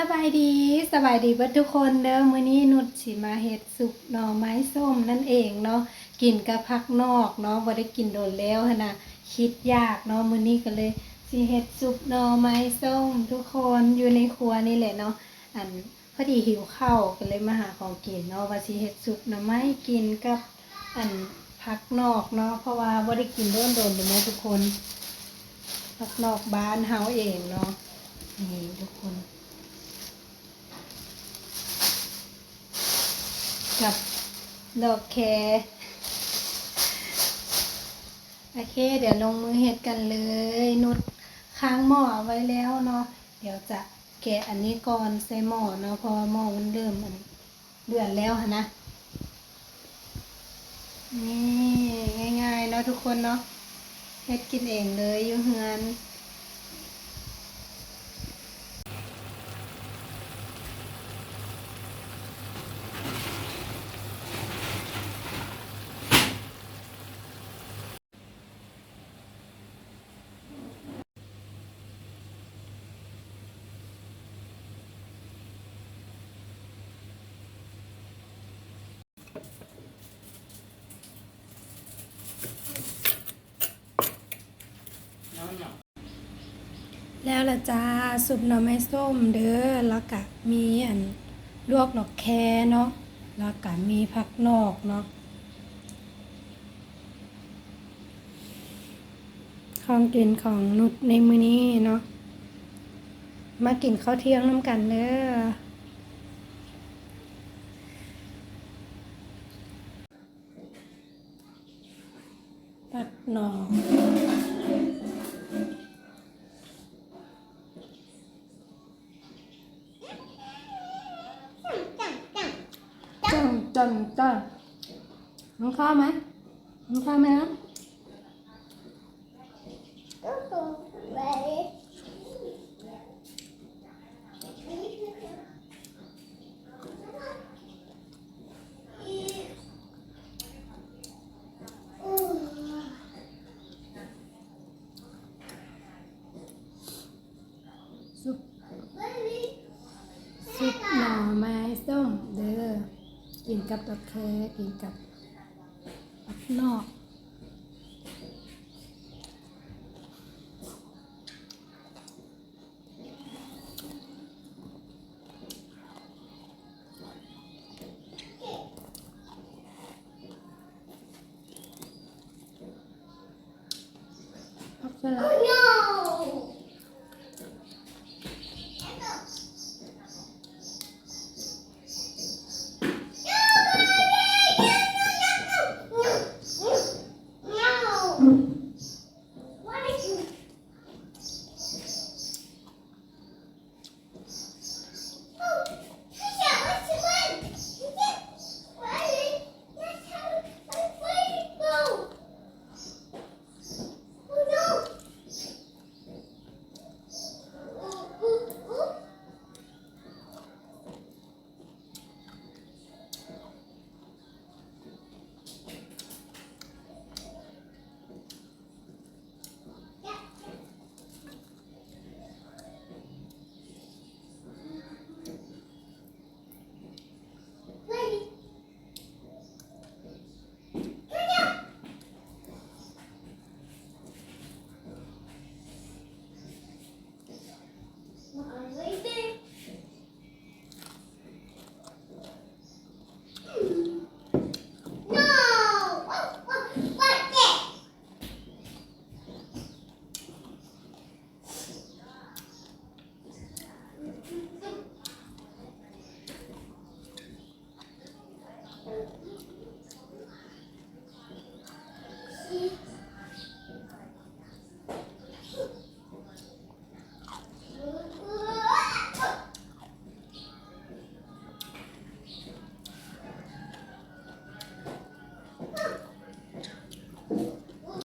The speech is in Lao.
ສະບາຍດີ ສະບາຍດີເບິດທຸກຄົນເດີ. ມື້ນີ້ນຸດຊິມາເຮັດຊຸບໜໍ່ໄມ້ສົ້ມນັ້ນເອງເນາະ ກິນກັບຜັກນອກເນາະ ບໍ່ໄດ້ກິນດົນແລ້ວຫັ້ນນະ ຄິດຢາກເນາະ. ມື້ນີ້ກໍເລີຍຊິເຮັດຊຸບໜໍ່ໄມ້ສົ້ມທຸກຄົນ ຢູ່ໃນຄົວນີ້ແຫຼະເນາະ. ອັນ ພໍດີຫິວເຂົ້າ ກໍເລີຍມາຫາຂອງກິນເນາະ ວ່າຊິເຮັດຊຸບໜໍ່ໄມ້ກິນກັບ ອັນ ຜັກນອກເນາະ ເພາະວ່າບໍ່ໄດ້ກິນໂດນໆແລ້ວເນາະທຸກຄົນ. ຜັກນອກບ້ານເຮົາເອງເນາະ ນີ້ທຸກຄົນ ກັບດອກແຄ. ໂອເຄ ດຽວລົງມືເຮັດກັນເລີຍ. ນຸດຄ້າງໝໍ້ເອົາໄວ້ແລ້ວເນາະ ດຽວຈະແກະອັນນີ້ກ່ອນໃສ່ໝໍ້ເນາະ ເພາະວ່າໝໍ້ມັນເລີ່ມ ອັນ ເດືອດແລ້ວຫັ້ນນະ. ນີ້ ງ່າຍໆເນາະທຸກຄົນເນາະ ເຮັດກິນເອງເລີຍຢູ່ເຮືອນ. ແລ້ວລະຈ້າ ຊຸບໜໍ່ໄມ້ສົ້ມເດີ ແລ້ວກະມີອັນ ລວກດອກແຄເນາະ ແລ້ວກະມີຜັກນອກເນາະ. ຂອງກິນຂອງນຸດໃນມື້ນີ້ເນາະ ມາກິນເຂົ້າທ່ຽງນຳກັນເດີ. ຜັກໜອກ ຈ້ຳ ຈ້ຳ ຈ້ຳ. ກິນເຂົ້າໄໝ? ກິນເຂົ້າໄໝ? ຊຸບ ຊຸບໜໍ່ໄມ້ສົ້ມເດີ ກິນກັບດອກແຄ ກິນກັບຜັກນອກ. ຜັກສະຫຼັດ